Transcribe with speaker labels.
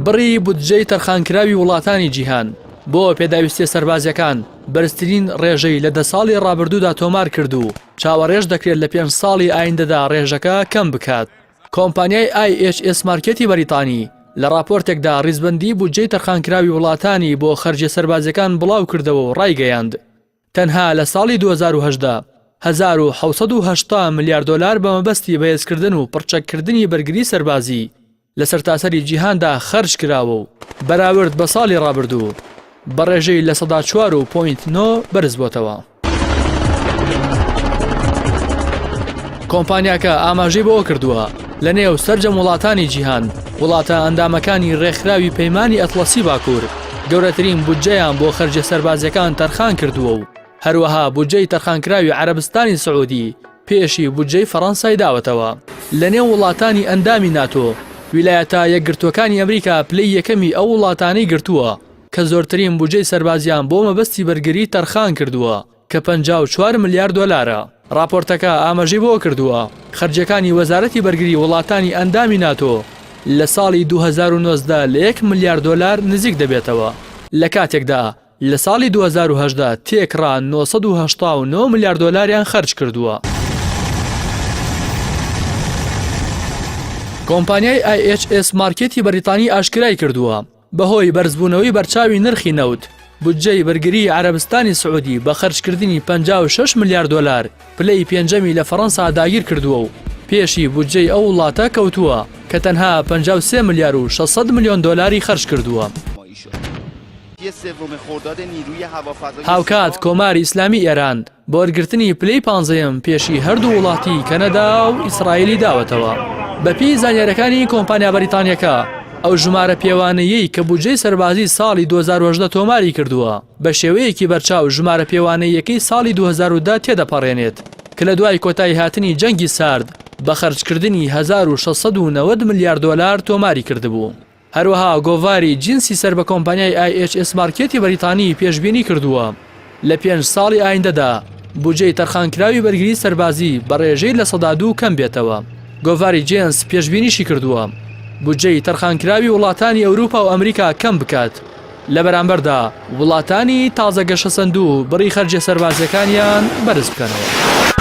Speaker 1: بڕی بودجەی تەرخانکراوی وڵاتانی جیهان بۆ پێداویستیە سەربازیەکان بەرزترین ڕێژەی لە دە ساڵی ڕابردوودا تۆمار کرد و چاوەڕێش دەکرێت لە پێنج ساڵی ئایندەدا ڕێژەکە کەم بکات. کۆمپانیای ئای ئێچ ئێس مارکێتی بەریتانی لە ڕاپۆرتێکدا ڕیزبەندی بودجەی تەرخانکراوی وڵاتانی بۆ خەرجیە سەربازیەکان بڵاوکردەوە و ڕایگەیاند، تەنها لە ساڵی 2018، 1780 ملیار دۆلار بە مەبەستی بەهێزکردن و پڕچەککردنی بەرگری سەربازی لە سەرتاسەری جیهاندا خەرج کراوە و بەراورد بە ساڵی ڕابردوو بە ڕێژەی لەسەدا 4 و point 9 بەرزبۆتەوە. کۆمپانیاکە ئاماژەی بەوە کردووە، لە نێو سەرجەم وڵاتانی جیهان، وڵاتە ئەندامەکانی ڕێکخراوی پەیمانی ئەتڵەسی باکوور گەورەترین بودجەیان بۆ خەرجیە سەربازیەکان تەرخان کردووە و هەروەها بودجەی تەرخانکراوی عەرەبستانی سعودی پێشی بودجەی فەڕەنسای داوەتەوە. لە نێو وڵاتانی ئەندامی ناتۆ، ویلایەتە یەکگرتووەکانی ئەمریکا پلەی یەکەمی ئەو وڵاتانەی گرتووە کە زۆرترین بودجەی سەربازیان بۆ مەبەستی بەرگری تەرخان کردووە کە 54 ملیار دۆلارە. ڕاپۆرتەکە ئاماژەی بەوە کردووە، خەرجیەکانی وەزارەتی بەرگری وڵاتانی ئەندامی ناتۆ لە ساڵی 2019 لە یەک ملیار دۆلار نزیک دەبێتەوە، لە کاتێکدا لە ساڵی 2018 تێکڕا 989 ملیار دۆلاریان خەرج کردووە. کۆمپانیای IHS مارکێتی بەریتانی ئاشکرای کردووە، بەهۆی بەرزبوونەوەی بەرچاوی نرخی نەوت، بودجەی بەرگریی عەرەبستانی سعودی بە خەرجکردنی 56 ملیار دۆلار پلەی پێنجەمی لە فەڕەنسا داگیرکردووە و پێشی بودجەی ئەو وڵاتە کەوتووە کە تەنها 53 ملیار و 600 ملیۆن دۆلاری خەرجکردووە. هاوکات کۆماری ئیسلامی ئێران بە وەرگرتنی پلەی پانزەیەم پێشی هەردوو وڵاتی کەنەدا و ئیسرائیلی داوەتەوە. بەپێی زانیاریەکانی کۆمپانیا بەریتانیەکە، ئەو ژمارە پێوانەییەی کە بودجەی سەربازی ساڵی 2018 تۆماری کردووە، بە شێوەیەکی بەرچاو ژمارە پێوانەییەکەی ساڵی 2010 تێدەپەڕێنێت کە لە دوای کۆتاییهاتنی جەنگی سارد بە خەرجکردنی 1690 ملیار دۆلار تۆماری کردبوو. هەروەها گۆڤاری جینسی سەر بە کۆمپانیای ئای ئێچ ئێس مارکێتی بەریتانی پێشبینی کردووە لە پێنج ساڵی ئایندەدا بودجەی تەرخانکراوی بەرگری سەربازی بە ڕێژەی 2% کەم بێتەوە. گۆڤاری جێنس پێشبینیشی کردووە بودجەی تەرخانکراوی وڵاتانی ئەوروپا و ئەمریکا کەم بکات، لە بەرامبەردا وڵاتانی تازە گەشەسەندوو بڕی خەرجیە سەربازیەکانیان بەرز بکەنەوە.